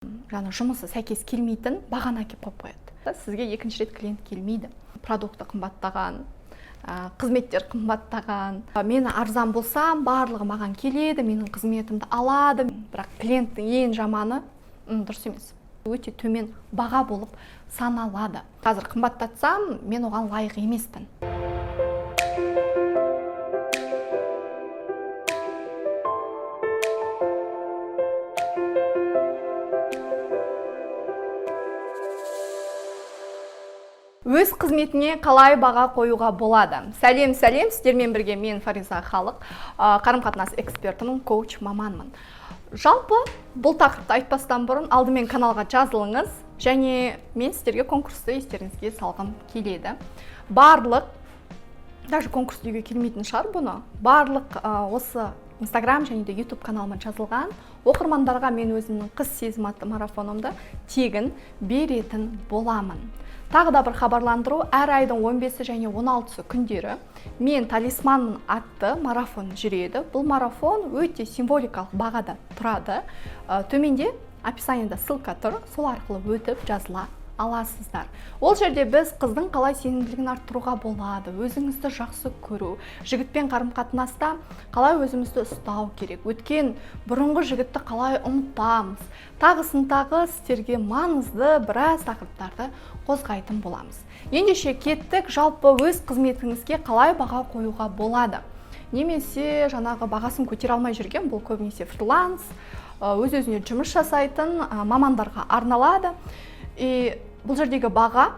Жаңа жұмысы сәйкес келмейтін бағаны әкеліп қойып қояды. Сізге екінші рет клиент келмейді. Продукты қымбаттаған, қызметтер қымбаттаған. Мен арзан болсам, барлығы маған келеді, менің қызметімді алады. Бірақ клиенттің ең жаманы дұрыс емес. Өте төмен баға болып саналады. Қазір қымбаттатсам, мен оған лайық емеспін. Өз қызметіне қалай баға қоюға болады? Сәлем, сәлем, сіздермен бірге мен Фариза Халық, қарым-қатынас экспертімін, коуч маманмын. Жалпы бұл тақырыпты айтпастан бұрын алдымен каналға жазылыңыз және мен сіздерге конкурсты естеріңізге салғым келеді. Барлық, даже конкурс деуге келмейтін шығар бұны, барлық осы Инстаграм және де YouTube каналыма жазылған оқырмандарға мен өзімнің «Қыз сезім» атты марафонымды тегін беретін боламын. Тағы да бір хабарландыру: әр айдың 15 және 16 күндері мен «Талисманмын» атты марафон жүреді. Бұл марафон өте символикалық бағада тұрады. Төменде описаниеда ссылка тұр, сол арқылы өтіп жазыла аласыздар. Ол жерде біз қыздың қалай сенімділігін арттыруға болады, өзіңізді жақсы көру, жігітпен қарым-қатынаста қалай өзімізді ұстау керек, өткен бұрынғы жігітті қалай ұмытамыз, тағысын тағы сіздерге маңызды біраз тақырыптарды қозғайтын боламыз. Ендеше кеттік, жалпы өз қызметіңізге қалай баға қоюға болады? Немесе жаңағы бағасын көтере алмай жүрген, бұл көбінесе фриланс, өз өзіне жұмыс жасайтын мамандарға арналады. И бұл жердегі баға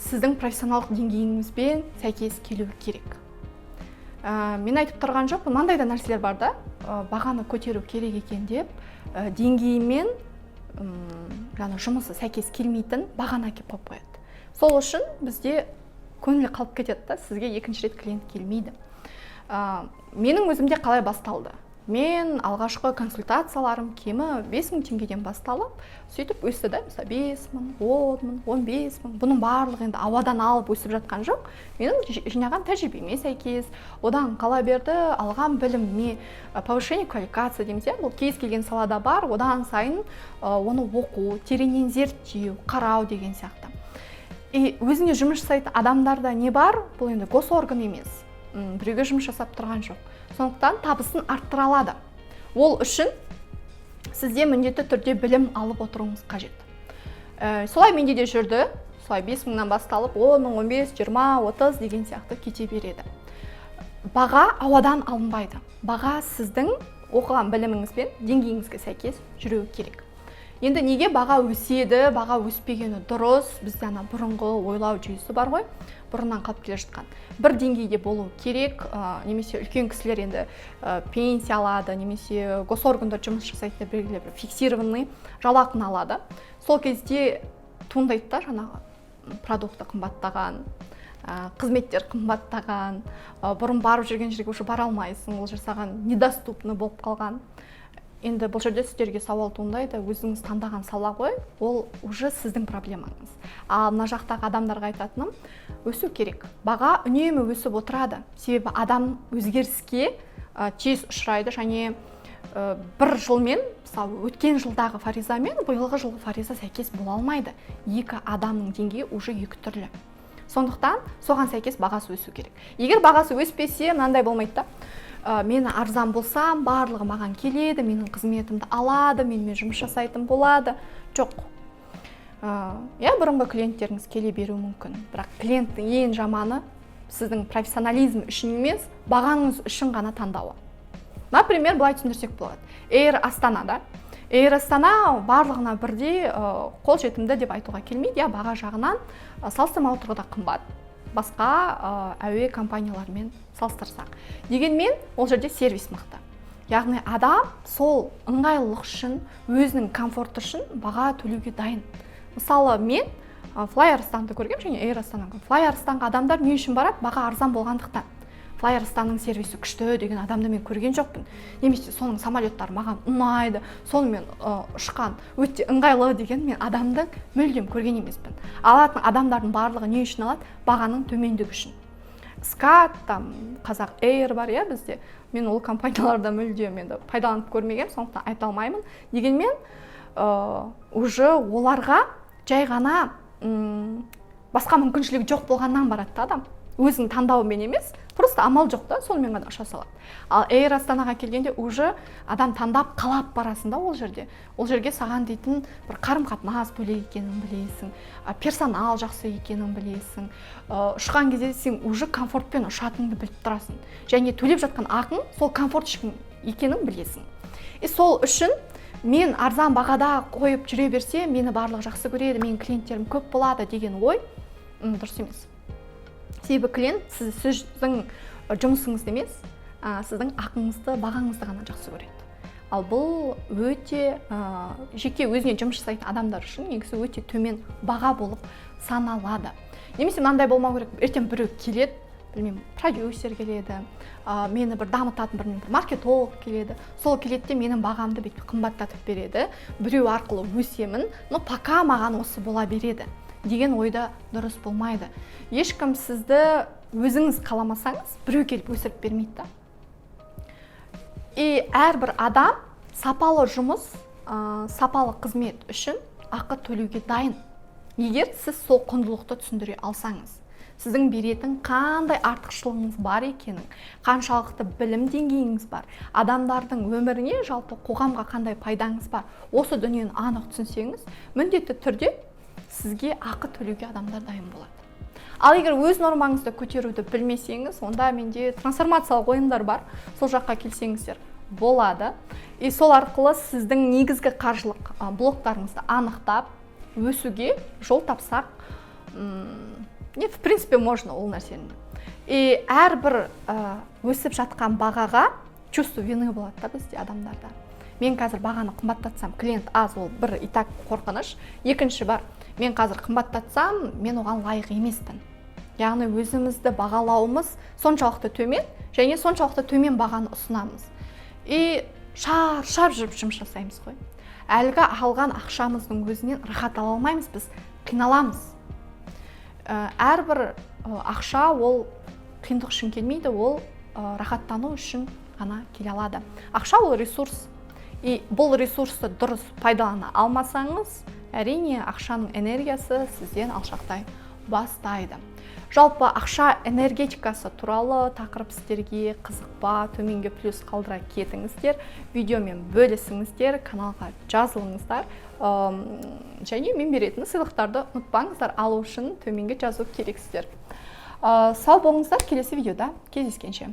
сіздің профессионалдық деңгейіңізбен сәйкес келуі керек. Мен айтып тұрған жоқпын, мынандай да нәрселер бар да, бағаны көтеру керек екен деп, деңгейімен жаңа жұмысы сәйкес келмейтін бағаны әкеліп қойып қояды. Сол үшін бізде көңіл қалып кетеді да, сізге екінші рет клиент келмейді. Менің өзімде қалай басталды? Мен алғашқы консультацияларым кемі 5000 теңгеден басталып, сөйтіп өсті да, мысалы, 5000, 10 000, 15 000. Бұның барлығы енді ауадан алып өсіп жатқан жоқ. Менің жинаған тәжірибеме сәйкес, одан қала берді алған біліміме, повышение квалификации дейміз, иә, бұл кез келген салада бар, одан сайын оны оқу, тереңнен зерттеу, қарау деген сияқты. И өзіне жұмыс жасайтын адамдарда не бар? Бұл енді госорган емес, біреуге жұмыс жасап тұрған жоқ, сондықтан табысын арттыра алады. Ол үшін сізде міндетті түрде білім алып отыруыңыз қажет. Солай менде де жүрді, солай 5000-нан басталып, 10 000, 15, 20, 30 деген сияқты кете береді. Баға ауадан алынбайды, баға сіздің оқыған біліміңіз бен деңгейіңізге сәйкес жүруі керек. Енді неге баға өседі, баға өспегені дұрыс? Бізде ана бұрынғы ойлау жүйесі бар ғой, бұрыннан қалып келе жатқан, бір деңгейде болу керек, немесе үлкен кісілер енді пенсия алады, немесе госорганда жұмыс жасайтындар белгілі бір фиксированный жалақыны алады. Сол кезде туындайды да жаңағы продукты қымбаттаған, қызметтер қымбаттаған, бұрын барып жүрген жерге уже бара алмайсың, ол жер саған недоступны болып қалған. Енді бұл жерде сіздерге сауал туындайды: өзіңіз таңдаған сала ғой, ол уже сіздің проблемаңыз. Ал мына жақтағы адамдарға айтатыным: өсу керек, баға үнемі өсіп отырады, себебі адам өзгеріске тез ұшырайды. Және бір жылмен, мысалы, өткен жылдағы Фариза мен биылғы жылғы Фариза сәйкес бола алмайды, екі адамның деңгейі уже екі түрлі, сондықтан соған сәйкес бағасы өсу керек. Егер бағасы өспесе, мынандай болмайды да, мен арзан болсам, барлығы маған келеді, менің қызметімді алады, менімен жұмыс жасайтын болады. Жоқ, иә, бұрынғы клиенттеріңіз келе беруі мүмкін, бірақ клиенттің ең жаманы сіздің профессионализм үшін емес, бағаңыз үшін ғана таңдауы. Например, былай түсіндірсек болады: Эйр Астана да, Эйр Астана барлығына бірдей қолжетімді деп айтуға келмейді, иә, баға жағынан салыстырмалы тұрғыда қымбат басқа әуе компанияларымен салыстырсақ. Дегенмен ол жерде сервис мықты, яғни адам сол ыңғайлылық үшін, өзінің комфорты үшін баға төлеуге дайын. Мысалы, мен Флай Арыстанды көргем және Эйр Астананы. Флай Арыстанға адамдар не үшін барады? Баға арзан болғандықтан. Флай Арыстанның сервисі күшті деген адамды мен көрген жоқпын, немесе соның самолеттары маған ұнайды, сонымен ұшқан өте ыңғайлы деген мен адамды мүлдем көрген емеспін. Алатын адамдардың барлығы не үшін алады? Бағаның төмендігі үшін. Скат, там Қазақ Эйр бар, иә, бізде. Мен ол компанияларда мүлдем енді пайдаланып көрмегенмін, сондықтан айта алмаймын. Дегенмен Уже оларға жай ғана басқа мүмкіншілігі жоқ болғаннан барады да адам, өзінің таңдауымен емес, просто амал жоқ та, сонымен ғана ұша салады. Ал Эйр Астанаға келгенде уже адам таңдап, қалап барасың да ол жерде. Ол жерге саған дейтін бір қарым қатынас бөлек екенін білесің, персонал жақсы екенін білесің. Ұшқан кезде сен уже комфортпен ұшатыныңды біліп тұрасың және төлеп жатқан ақың сол комфорт үшін екенін білесің. И сол үшін мен арзан бағада қойып жүре берсе, мені барлығы жақсы көреді, менің клиенттерім көп болады деген ой дұрыс емес. Себебі клиент сіздің жұмысыңызды емес, сіздің ақыңызды, бағаңызды ғана жақсы көреді. Ал бұл өте жеке өзіне жұмыс жасайтын адамдар үшін негізі өте төмен баға болып саналады. Немесе мынандай болмау керек: ертең біреу келеді, білмеймін, продюсер келеді, мені бір дамытатын бір маркетолог келеді, сол келеді де, менің бағамды бүйтіп қымбаттатып береді, біреу арқылы өсемін, но пока маған осы бола береді деген ойда дұрыс болмайды. Ешкім сізді, өзіңіз қаламасаңыз, біреу келіп өсіріп бермейді да. И әрбір адам сапалы жұмыс, сапалы қызмет үшін ақы төлеуге дайын, егер сіз сол құндылықты түсіндіре алсаңыз, сіздің беретін қандай артықшылығыңыз бар екенін, қаншалықты білім деңгейіңіз бар, адамдардың өміріне, жалпы қоғамға қандай пайдаңыз бар, осы дүниені анық түсінсеңіз, міндетті түрде сізге ақы төлеуге адамдар дайын болады. Ал егер өз нормаңызды көтеруді білмесеңіз, онда менде трансформациялық ойындар бар, сол жаққа келсеңіздер болады. И сол арқылы сіздің негізгі қаржылық блоктарыңызды анықтап, өсуге жол тапсақ, не, в принципе, можно ол нәрсені. И әрбір өсіп жатқан бағаға чувство вины болады да бізде, адамдарда. Мен қазір бағаны қымбаттатсам, клиент аз, ол бір и так қорқыныш. Екінші бар, мен қазір қымбаттатсам, мен оған лайық емеспін. Яғни өзімізді бағалауымыз соншалықты төмен және соншалықты төмен бағаны ұсынамыз. И шаршап жүріп жұмыс жасаймыз ғой, әлгі алған ақшамыздың өзінен рахат ала алмаймыз, біз қиналамыз. Әрбір ақша ол қиындық үшін келмейді, ол рахаттану үшін ғана келе алады. Ақша ол ресурс, и бұл ресурсты дұрыс пайдалана алмасаңыз, әрине, ақшаның энергиясы сізден алшақтай бастайды. Жалпы ақша энергетикасы туралы тақырып сіздерге қызық па? Төменге плюс қалдыра кетіңіздер, видеомен бөлісіңіздер, каналға жазылыңыздар. Және мен беретін сыйлықтарды ұмытпаңыздар, алу үшін төменге жазу керексіздер. Сау болыңыздар, келесі видеода кездескенше.